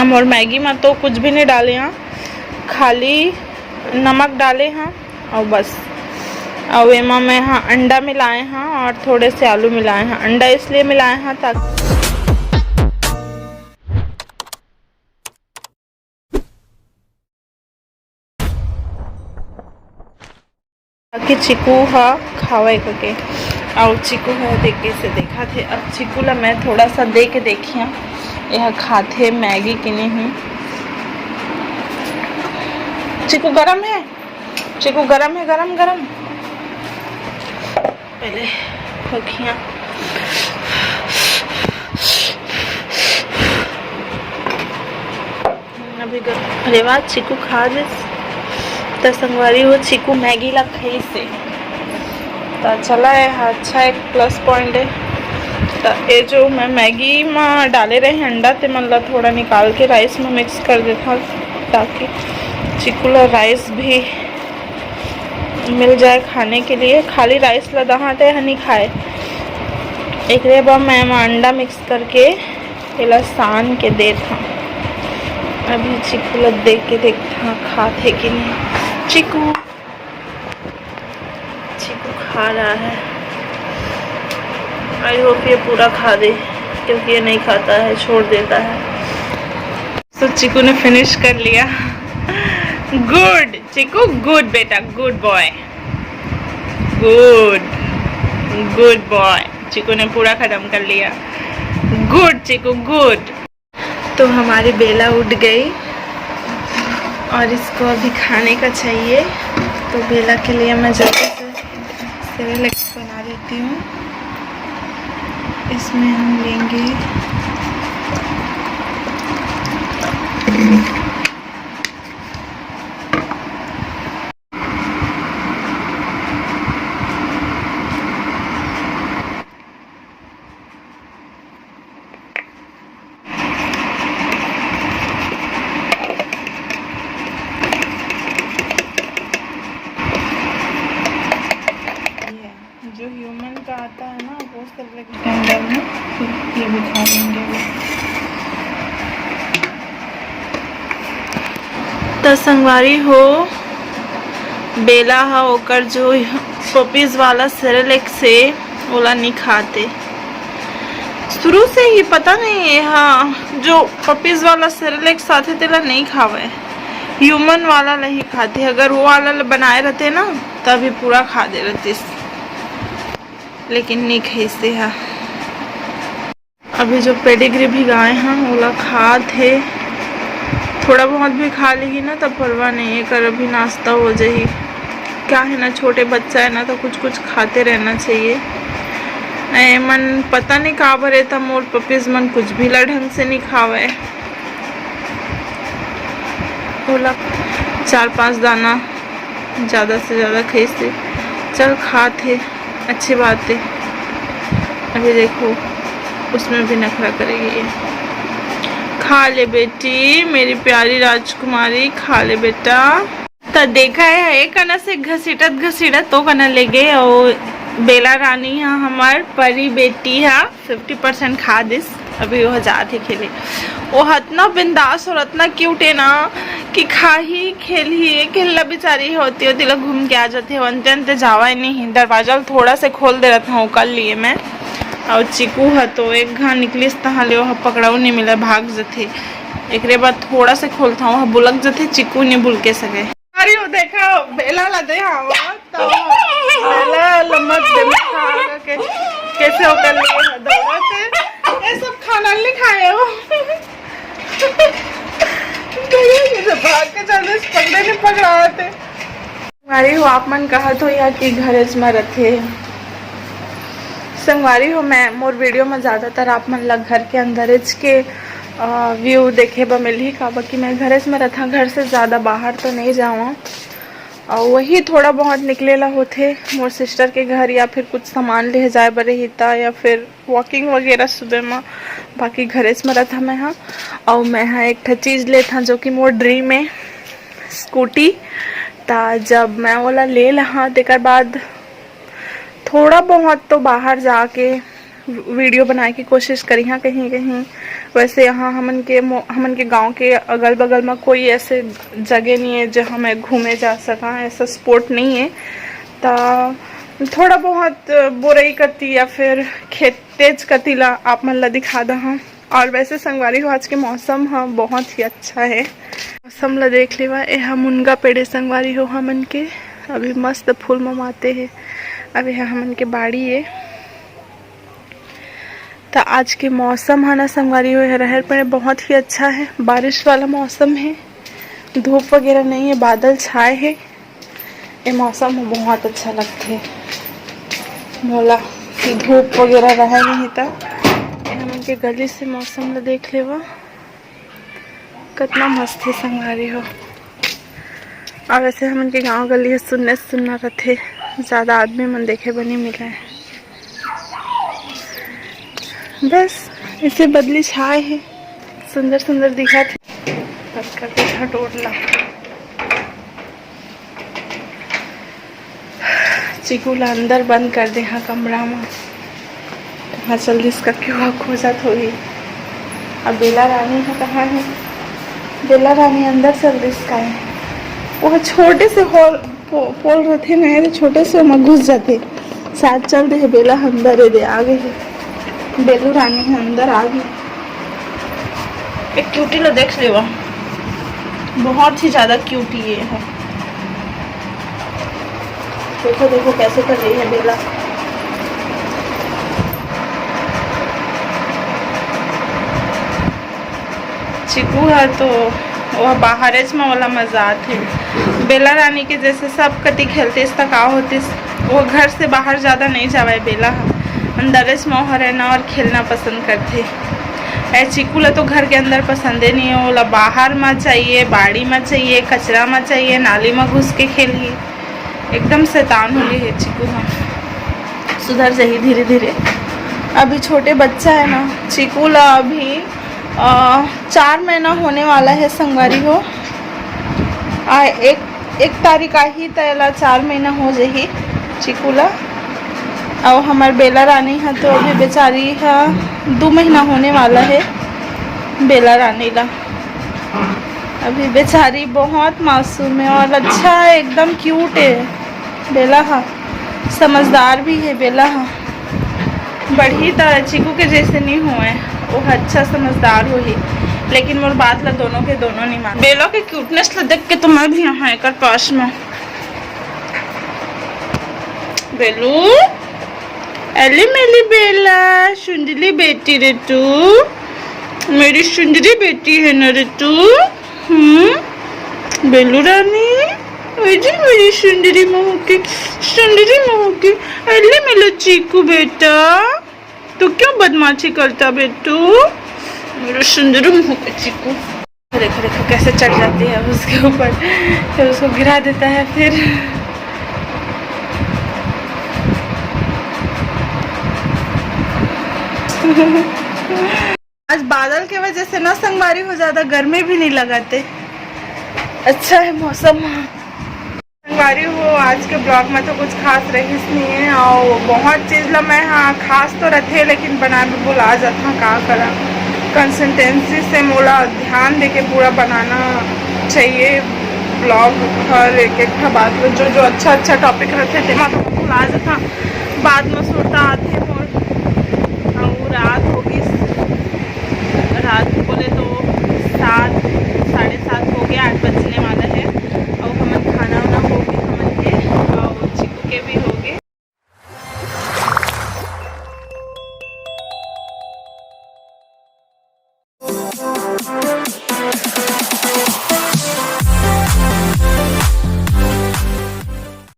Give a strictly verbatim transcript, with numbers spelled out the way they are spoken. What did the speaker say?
मोर Maggi में तो कुछ भी नहीं डाले हाँ, खाली नमक डाले हाँ और बस। और एमा मैं हाँ अंडा मिलाए हाँ और थोड़े से आलू मिलाए हाँ। अंडा इसलिए मिलाए हाँ ताकि ताकि चिकू ह खावय कके। अउ चिकू ह देख कैसे देखत हे। अब चिकू ला मैं थोड़ा सा दे के देखिया, यह खाथे मैगी कि नहीं। चिकू गरम है, चिकू गरम है, गरम गरम। पहले खोखिया अभी ग-, अरे वाह, चिकू खा लिस। त संगवारी हो, चिकू मैगी ला खाइस हे। त चला, ये ह अच्छा एक प्लस पॉइंट है। त ये जो मैं मैगी में डाले रहे अंडा, ते मन ला थोड़ा निकाल के राइस में मिक्स कर देता, ताकि चिकू ला राइस भी मिल जाए खाने के लिए। खाली राइस ला दहा ते ह नहीं खाए, एकरे बर मैं एमा अंडा मिक्स करके एला सान के देत हँव। अभी चिकू ला दे के देखत हँव, खात हे कि नहीं। चिकू, चिकू खा रहा है। I hope ये पूरा खा दे, क्योंकि ये नहीं खाता है, छोड़ देता है। तो चिकू ने फिनिश कर लिया। गुड चिकू, गुड बेटा, गुड बॉय, गुड, गुड बॉय। चिकू ने पूरा खत्म कर लिया। गुड चिकू, गुड। तो हमारी बेला उठ गई और इसको अभी खाने का चाहिए। तो बेला के लिए मैं जल्दी से सेरेलैक्स बना देती हूँ। इसमें हम लेंगे ये जो ह्यूमन का आता है ना, वो सेरेलैक टेंडर में, फिर ये भी खा लेंगे वो। त संगवारी हो, बेला ह ओकर जो पपीज वाला सेरेलैक्स हे, ओला नी खाते। शुरू से ही पता नहीं, ये हा जो पपीज वाला सेरेलैक्स आथे, तेला नहीं खावे, ह्यूमन वाला ला ही खाथे। अगर वो वाला ला बनाए रहते ना, तभी पूरा खा दे रहतीस, लेकिन नहीं खाइसे हा। अभी जो पेडिग्री भिगाए हन, ओला खात हे। थोड़ा बहुत भी खा लेही ना, तब परवाह नहीं, एकर अभी नाश्ता हो जाही। क्या है ना, छोटे बच्चा है ना, तो कुछ कुछ खाते रहना चाहिए। ए मन पता नहीं काबर, ए त मोर पपीज मन कुछ भी ला ढंग से नहीं खावे। ओला चार पांच दाना ज़्यादा से ज़्यादा खाइसे। चल, खात हे, अच्छी बात है। अभी देखो, उसमें भी नखरा करेगी ये। खा ले बेटी, मेरी प्यारी राजकुमारी, खा ले बेटा। त देखा है, एक कना से घसीटत घसीटत तो कना ले गए, और बेला रानी है हमार परी बेटी है। फिफ्टी परसेंट खा दिस, अभी वो जात हे खेले। वो अतना बिंदास और अतना क्यूट है ना कि खाही, खेलही, खेलना बेचारी होती होती ला घूम के आ जाते, अंते अंते जावा ही नहीं। दरवाजा ल थोड़ा से खोल दे रहता हूँ कर लिए मैं। और चिकू ह तो एक घा निकलिस तहाँ ले, वो पकड़ाऊ नहीं मिला, भाग जथे। एकरे बाद थोड़ा से खोलता हूँ, बुलक जथे, चिकू नहीं बुलके सके। अरे वो देखा, बेला ला दे, हाँ, वो तो बेला लम्बा दिमाग खा के कैसे होकर लिए है, दौड़ा थे। ये सब खाना नहीं खाए हो। तो ये जैसे भाग के चल रहे, पकड़े नहीं पकड़ाते। संगवारी हो, आप मन कहा तो यहाँ की घरेज में रहते। संगवारी हो, मैं मोर वीडियो में ज़्यादातर आप मन ला घर के अंदरेज के, अ, व्यू देखे बर मिलही, काबर कि मैं घरेज में रहता, घर से ज़्यादा बाहर तो नहीं जाऊँ। अउ वही थोड़ा बहुत निकले ला होथे, मोर सिस्टर के घर या फिर कुछ सामान ले जाए बर रही त, या फिर वॉकिंग वगैरह सुबह में। बाकी घरेच में रहता मैं हा। अउ मैं हा एक ठा चीज लेथा जो कि मोर ड्रीम है, स्कूटी। त जब मैं ओला ले लहा, तेकर बाद थोड़ा बहुत तो बाहर जाके वीडियो बनाए के कोशिश करिहा कहीं कहीं। वैसे यहाँ हमन के मो-, हमन के गांव के अगल बगल में कोई ऐसे जगह नहीं है जहाँ मैं घूमे जा सका, ऐसा स्पॉट नहीं है। त थोड़ा बहुत बोरई कती या फिर खेत तेज कती ला आप मन ला दिखा दहा। और वैसे संगवारी हो, आज के मौसम ह बहुत ही अच्छा है। मौसम ला देख लेवा, एहा मुनगा पेड़े संगवारी हो हमन के, अभी मस्त फूल ममाते हे। अब एहा हमन के बाड़ी ए। त आज के मौसम ह ना संगवारी हो, एहा रहर पेड़े बहुत ही अच्छा है, बारिश वाला मौसम है, धूप वगैरह नहीं है, बादल छाए है। ए मौसम ह बहुत अच्छा लगथे मोला, कि धूप वगैरह रहे नहीं त। ए हमन के गली से मौसम ला देख लेवा, कतना मस्त हे संगवारी हो। और वैसे हमन के गांव गली ह सुन्ने सुन्ना रथे, ज्यादा आदमी मन देखे बर नहीं मिले। बस ऐसे बदली छाए हे, सुंदर सुंदर दिखत हे। बंद कर दे झट ओढ़ना। चिकू ला अंदर बंद कर दे हा कमरा में। कहाँ चल दिस करके वो खोजत होही। अब बेला रानी ह कहाँ हे? बेला रानी अंदर चल दिस का हे? वो छोटे से हॉल पो-, पोल रथे ना, ये छोटे से ओमा घुस जाथे। शायद चल दे हे बेला अंदर, ये दे आ गई हे। बेलू रानी ह अंदर आ गई। एक क्यूटी ला देख लेवा, बहुत ही ज्यादा क्यूटी ये है। देखो, देखो कैसे कर रही है बेला। चिकू ह तो वो बाहरेच म ओला मजा आथे। बेला रानी के जैसे सब कति खेलतिस त का होतिस, वो घर से बाहर ज्यादा नहीं जावय बेला ह, अंदरेच म ओह रहना और खेलना पसंद करथे। ए चिकू ला तो घर के अंदर पसंदे नहीं है, ओला बाहर म चाहिए, बाड़ी म चाहिए, कचरा म चाहिए, नाली म घुस के खेलही। एकदम शैतान हो गई है चिकू ह। सुधर जाही धीरे धीरे। अभी छोटे बच्चा है ना, चिकू ला अभी अ, चार महीना होने वाला है संगवारी हो। आ, एक, एक तारीख आही त एला चार महीना हो जाही चिकू ला। अउ हमर बेला रानी ह तो अभी बेचारी ह दू महीना होने वाला है बेला रानी ला। अभी बेचारी बहुत मासूम है और अच्छा है, एकदम क्यूट है बेला ह, समझदार भी है बेला ह। बढ़ी त चिकू के जैसे नहीं होए, वो अच्छा समझदार होही, लेकिन मोर बात ला दोनों के दोनों नहीं मान। बेला के क्यूटनेस ला देख के तो मैं भी यहाँ एकर पास में। बेलू, एली मेली बेला, सुंदली बेटी रे तू, मेरी सुंदरी बेटी है ना रे तू। हम्म, बेलू रानी, ओए जी मेरी सुंदरी महू के, सुंदरी महू के, अरे मेरा चीकू बेटा, तू क्यों बदमाशी करता बेटू? मेरा सुंदरी महू के चीकू। देखो, देखो कैसे चढ़ जाती है उसके ऊपर, फिर उसको गिरा देता है। फिर आज बादल के वजह से ना संगवारी हो, ज्यादा गर्मी भी नहीं लगाते, अच्छा है मौसम। संगवारी हो, आज के ब्लॉग में तो कुछ खास रहिस नहीं है और बहुत चीज ला मैं, हाँ, खास तो रथे लेकिन बनाए में भुला जाता, का करा। कंसिस्टेंसी से मोला ध्यान देके पूरा बनाना चाहिए ब्लॉग, हर एक एक ठा बात में जो जो अच्छा अच्छा टॉपिक रथे तेमा तो भुला जाता, बाद में सुरता आथे।